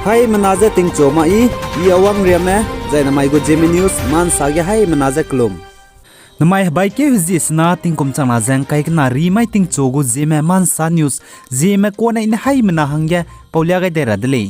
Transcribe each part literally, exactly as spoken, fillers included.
Haimena je tingchu ma i, i Awang Riame, zai namai gu Zeme News, mansa ge haimena je kelum. Namai hebaikeu hezie sena tingkum changna ze ngkai kena ri mai tingchu gu Zeme mansa news, Zeme kone i ne haimena hangge paulia gai dai ra de lei.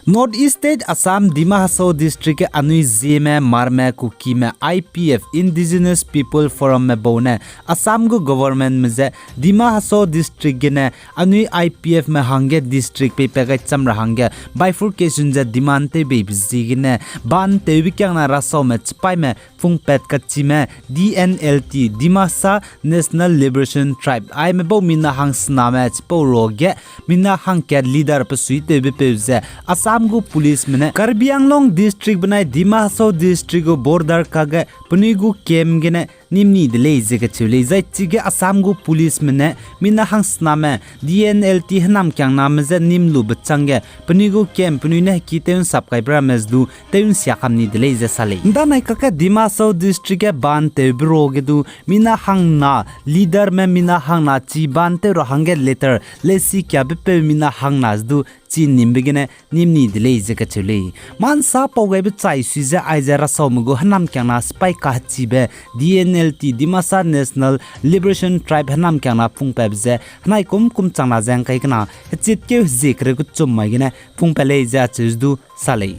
North East State Assam Dima Hasao District ge anui Zeme, Marme, Kukime, I P F, Indigenous People Forum me bau ne Assam gu government me je Dima Hasao District gene anui I P F me hangge district peipat gai cham ra hangge bifurcation ze demand tewbeibe ziegene ban tewbe kiangna rasaume chipaîme phungpat kachime D N L T, Dimasa National Liberation Tribe, aime bau mina hangsename chipau ruage mina hangkat leader pe suitewbepeu ze Assam gu policeme ne Karbi Anglong District benai Dima Hasao District gu border kage penui gu camp gene nîm ni de lei ze kacheu lei. Zai chige Assam gu policeme ne mina hangsename D N L T hênamkiangname je nîm lube chângge penui gu camp penui ne heki tew nsap kaibe ramme ze du tew nsia kam ni de lei ze sa lei. Ndanai kakge Dima Hasao District ge ban tewbe ruage du mina hangna leaderme mina hangna chi ban tew ra hangge letter leisi kiabepeu mina hangna ze du chi nîmbe gene nîm ni de lei ze kacheu lei. Mansa pau gaibe chai sui ze aize rasaume gu hênamkiangna sipai kahechibe D N L T, Dimasa National Liberation Tribe hênamkiangna phungpatbe ze henai kum kum changna ze ngkai kena hechitkeu hezie kereu kechum mai gene phungpat lei ze acheu ze du sa lei.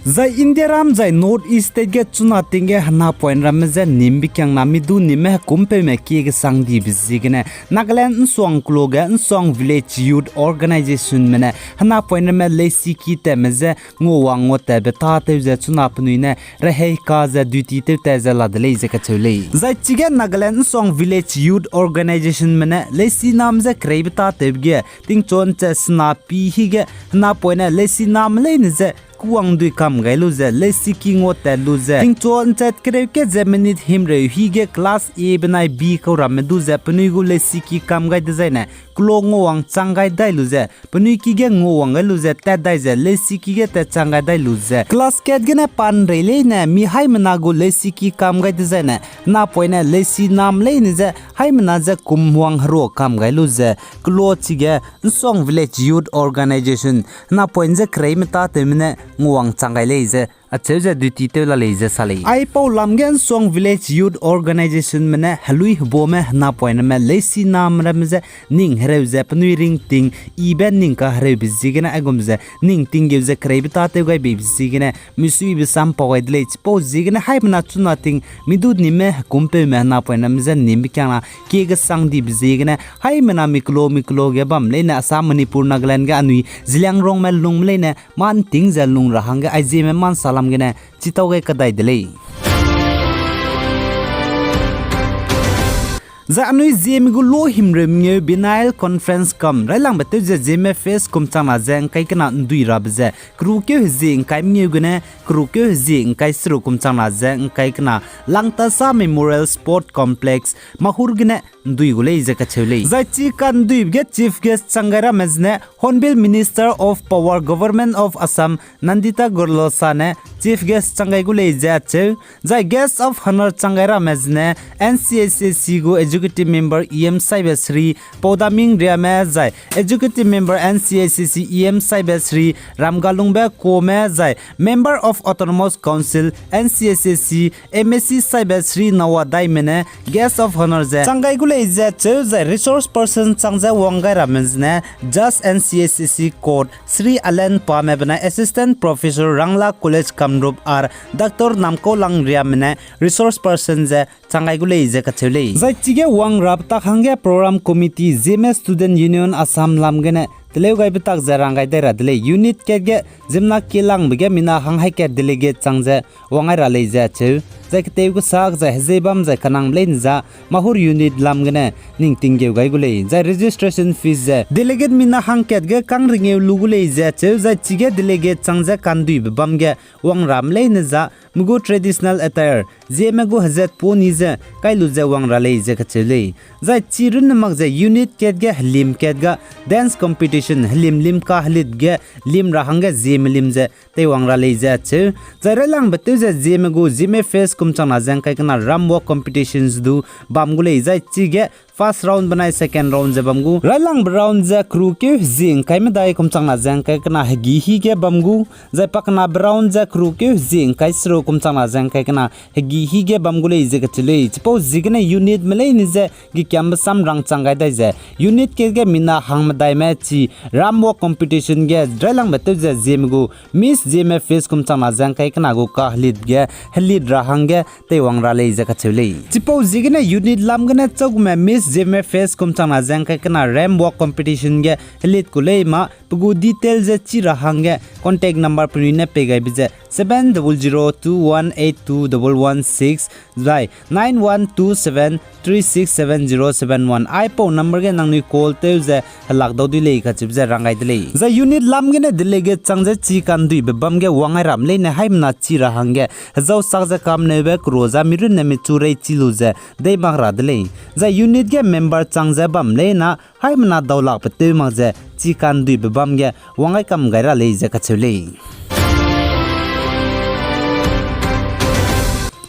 Zai Indiaram zai North East State ge chuna ting ge henapoine ramme je nîmbe kiangna mi du nîmme hekumpeume kie kesang dibe ziegene Nagaland Nsuang kelo ge Nsuang Village Youth Organizationme ne henapoine ramme leisiki tatme je nguawang nguatatbe tâtew ze chuna penui ne rehei ka ze duty tew tat ze la de lei ze kacheu lei. Zai chige Nagaland Nsuang Village Youth Organizationme ne leisiname je kereibe tâtewbe ge tingchu nchat sena pi hige henapoine leisiname leine je kuwang dui kam gai lu ze leisiki nguatat lu ze tingchu nchat kereu kat ze minute himreu hige class A benai B kau ramme du ze penui gu leisiki kam gai dezaine kelo nguawang chang gai dai lu ze penui ki ge nguawang gai lu ze tat dai ze leisiki ge tat chang gai dai lu ze class kat gene pa ’nrei leine mi haimena gu leisiki kam gai dezaine henapoine leisiname leine je haimena je kumwang herua kam gai lu ze kelo chige Nsuang Village Youth Organization henapoine je kereime tâtewme ne nguawang chang gai lei ze acheu ze duty tew la lei ze sa lei. Aipau lam ge Nsuang Village Youth Organizationme ne helui hebome henapoine ramme leisiname ramme je ning hereu ze penui ringting yibe ning kahereube ziegene aigum ze ning tinggeu ze kereibe tâtew gai beibe ziegene misuibe sam pau gai de lei. Chipau ziegene haimena chuna ting mi du nîmme hekumpeume henapoine ramme je nîmbe kiangna kie kesang dibe ziegene haimena mi kelo mi kelo ge bam leine Assam, Manipur, Nagaland ge anui Zeliangrongme lungme leine mâ ’nting ze lung ra hangge aizieme mansa lam gene chitau gai kadai de lei. Zai anui Zeme gu lo himreu mengeu biennial conference kam railangbe tew ze Zeme Fest kum changna ze ngkai kena ’ndui rabe ze kerukeu hezie ngkai mengeu gene kerukeu hezie ngkai seruk kum changna ze ngkai kena Langtasa Memorial Sport Complex, Mahur gene ’ndui gu lei ze kacheu lei. Zai chi ka'nduibe ge chief guest chang gai ramme zene Hornbill Minister of Power, Government of Assam, Nandita Gorlosa ne chief guest chang gai gu lei ze acheu. Zai guest of honour chang gai ramme zene N C S S C gu executive member E M saibe Shri Paudaming Riame, zai executive member N C S S C E M saibe Shri Ramgalungbe Kome, zai member of Autonomous Council N C S S C M A C saibe Shri Nawa Daime ne guest of honour ze chang gai gu lei ze acheu. Zai resource person chang ze wang gai ramme zene Judge N C S S C Court Shri Alan Pame benai Assistant Professor Rangla College Kamrup ar Doctor Namkaulang Riame ne resource person ze chang gai gu lei ze kacheu lei. Zai chige wang rabe tak hangge Program Committee, Zeme Student Union Assam lam gene teleu gaibe tak ze rang gai dai ra de lei. Unit kat ge ziemmena kielangbe ge mina hang hai kat delegate chang ze wang gai ra lei ze acheu. Zai ketew kesak zai hezei bam zai kanangbe leine za Mahur unit lam gene ning tinggeu gai gu lei. Zai registration fees ze delegate mina hangkat ge kang rengeu lu gu lei ze acheu. Zai chige delegate chang ze ka'nduibe bam ge wang ramme leine za me gu traditional attire, Zeme gu hezat puni ze kai lu ze wang ra lei ze kacheu lei. Zai chi runne mak ze unit kat ge helim kat ga dance competition helim lim kahelit ge lim ra hangge Zeme lim ze teiwang ra lei ze acheu. Zai railangbe tew ze Zeme gu Zeme Fest kum changna ze ngkai kena ram walk competitions du bam gu lei. Zai chige first round benai second round ze bam gu. Railangbe round ze kerukeu hezie ngkai medai kum changna ze ngkai kena hegî hî ge bam gu. Zai pakenabe round ze kerukeu hezie ngkai seruk kum changna ze ngkai kena hegî hî ge bam gu lei ze kacheu lei. Chipau ziegene unitme leine ze gekiambe sam rangchang gai dai ze unit kat ge mina hangmedaime chi ram walk competition ge railangbe tew ze Zeme gu Miss Zeme Fest kum changna ze ngkai kena gu kahelit ge helit ra hangge teiwang ra lei ze kacheu lei. Chipau ziegene unit lam gene chagume Miss Zeme Fest kum changna ze ngkai kena ram walk competition ge helit ku lei ma pe gu detail ze chi ra hangge contact number penui ne pei gaibe ze seven double zero two one eight two double one six zai nine one two seven three six seven zero seven one. Aipau number ge nangnui call tew ze helak dau dui lei kacheube ze rang gai de lei. Zai unit lam gene delei ge chang ze chi kanduibe bam ge wang ai ram leine haimena chi ra hangge hezau sak ze kamneube kero za mi runne michu rei chi lu ze dei mak ra de lei. Zai unit ge member chang ze bam leina haimena daulakbe tew mak ze chi kanduibe bam ge wang ai kam gai ra lei ze kacheu lei.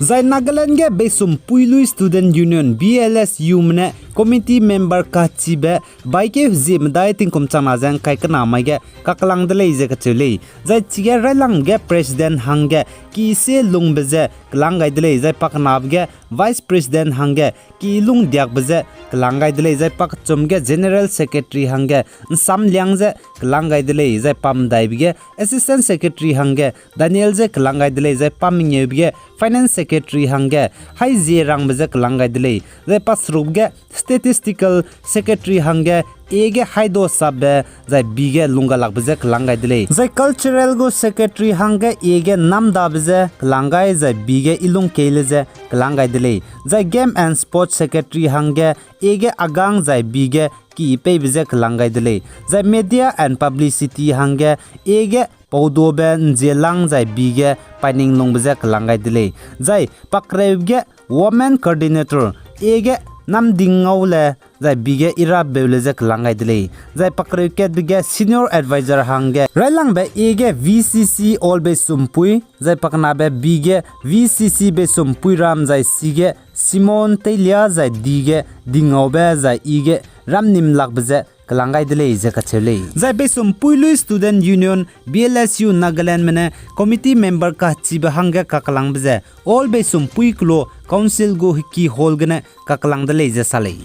Zai Nagaland ge Beisumpuilui Student Union, B L S U me ne committee member kachibe baikeu hezie medai tingkum changna ze ngkai kena mai ge kaklang de lei ze kacheu lei. Zai chige railang ge president hangge ki se lungbe ze kelang gai de lei, zai pakenabe ge vice president hangge ki lungdiakbe ze kelang gai de lei, zai pakechum ge general secretary hangge Nsamliang ze kelang gai de lei, zai pamedaibe ge assistant secretary hangge Daniel ze kelang gai de lei, zai pamengeube ge finance secretary hangge Haizierangbe ze kelang gai de lei, zai paserukbe ge statistical secretary hangge A ge Haidosapbe, zai B ge Lunggalakbe ze kelang gai de lei. Zai cultural gu secretary hangge A ge Namdabe ze kelang gai, zai B ge Ilungkeile ze kelang gai de lei. Zai game and sports secretary hangge A ge Agang zai B ge Kipeibe ze kelang gai de lei. Zai media and publicity hangge A ge Paudobe Nzielang zai B ge Paininglungbe ze kelang gai de lei. Zai pakreube ge women coordinator A ge Namdingngau le zai B ge Irabeule ze kelang gai de lei. Zai pakreukatbe ge senior advisor hangge railangbe A ge V C C All Beisumpui, zai pakenabe B ge V C C Beisumpuiram zai C ge Simon Teilia zai D ge Dingaube zai E ge Ramnimlakbe ze kelang gai de lei ze kacheu lei. Zai Beisumpuilui Student Union, B L S U Nagaland me ne committee member kachibe hangge kakelangbe ze All Beisumpui Kelo Council gu heki hall gene kakelang de lei ze sa lei.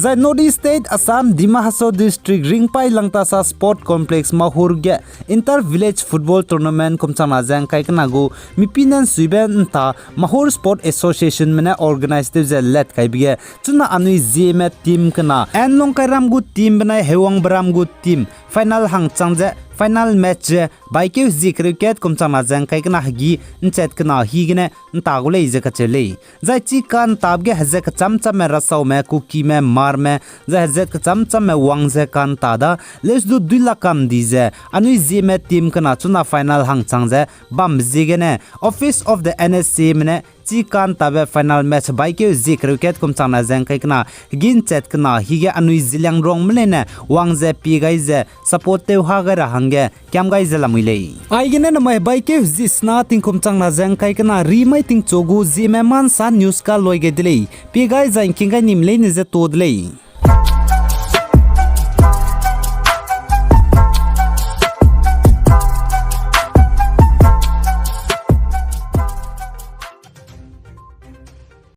Zai North East State, Assam, Dima Hasao District, Ringpai Langtasa Sport Complex, Mahur ge Inter Village Football Tournament kum changna ze ngkai kena gu mipine nsuibe nta Mahur Sport Association me ne organize tew ze let kaibe ge chuna anui Zeme team kena Anlongkairam gu team benai Hewangberam gu team final hang chang ze final match ze baikeu hezie kereukat kum changna ze ngkai kena hegî nchat kena hî gene nta gu lei ze kacheu lei. Zai chi kantabe ge hezat kecham chamme Rasaume, Kukime, Hmarme, zai hezat kecham chamme wang ze kanta da leusdu dui lakam di ze anui Zeme team kena chuna final hang chang ze bambe ziegene Office of the N S A me ne chi kantabe final match baikeu hezie kereukat kum changna ze ngkai kena hegî nchat kena hî ge anui Zeliangrongme leine wang ze pie gai ze support tew ha gai ra hangge kiam gai ze lamui lei. Aigene namai baikeu hezie sena tingkum changna ze ngkai kena rimai tingchu gu Zeme Mansa News ka loi gai de lei. Pie gai zai ngking gai nim leine ze to de lei.